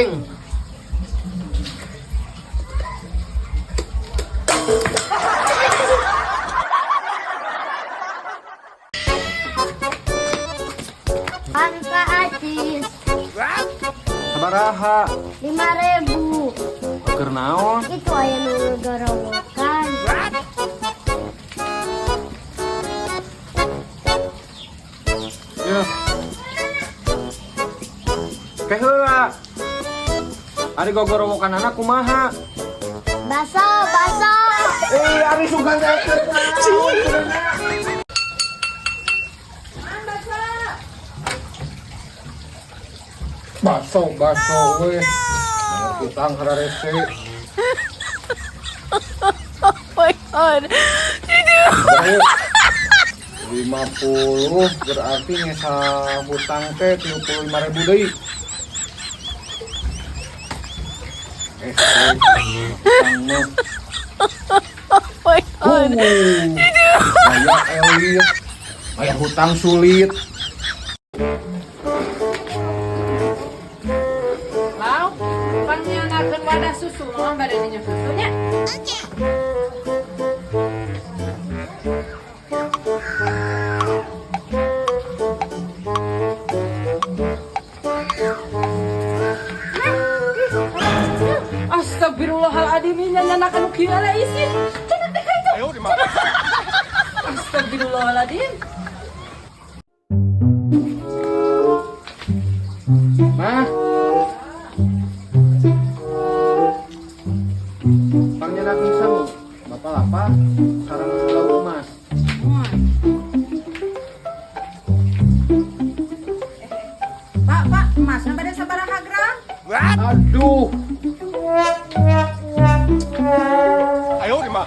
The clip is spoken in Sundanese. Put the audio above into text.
Goceng. Angka acis. Sabaraha? 5.000. Keur naon? Itu aya nu gorowokan. Ya. Ke heula. Ari gogorowokanana kumaha? Baso, baso. Eh, ari sugan teh keur naon? Baso, baso we. Bayar hutang hararese. Oh my God. 50 berarti ngesa hutang teh 35.000 deui. Eh, hutang mah. Oh my God. Gaya elit. Bayar hutang sulit. Lau, pangnyieunkeun wadah susu, mama bade minum susunya. Astagfirullahaladzim, ini nyandak anu kieu ala isin. Cenah teh ka itu. Astagfirullahaladzim. Mah. Pangnyandakkeun sangu. Bapak lapar, sareng lauk emas. Pak, Pak, emasna bade sabaraha gram? Aduh. 哎呦我的妈！